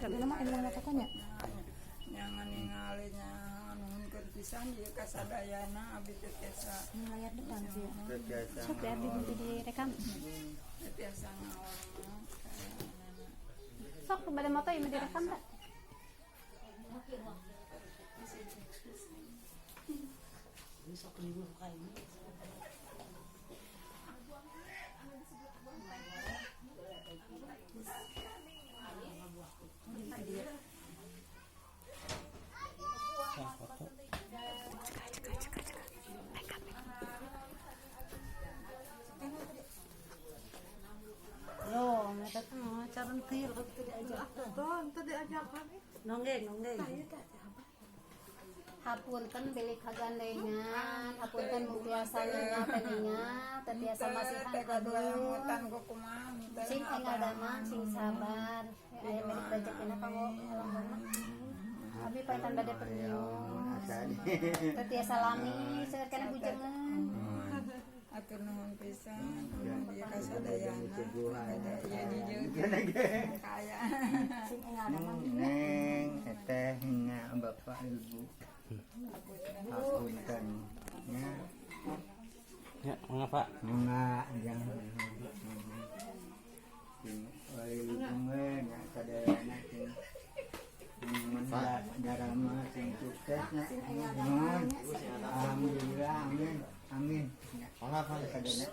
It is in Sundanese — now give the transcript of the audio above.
Tapi mah emang katonya. Jangan ningali nya nuhunkeun pisan ieu ka sadayana abdi teh tiasa. Ini layar depan sih. Biasa. Sok ya abdi nanti direkam. Teu tiasa ngawal. Sok pada moto ya direkam tak? Yo, cara Nonggeng, nonggeng. Hapunten bilih kagandengan, hapunten mung tiasa ningal, teu tiasa masihan Teh aduh. kaduan ku kumaha teh. Sing enggal damang, sing sabar. Aya milik rezekina kanggo alhamdulillah. Abi pantan bade permios. Teu tiasa lami, seueur kana bujengan. Atur nuhun pisan ieu ka sadayana. Ieu di kaya. Sing enggal damang. Neng, teteh, nya bapak ibu. Hapunten. Nya, Ya, mangga, Pak. Mangga jang. Sing wilujeng nya sadayana sing darama sing sukses nya. Nuhun. Alhamdulillah, amin. Amin. Nya. Sadayana.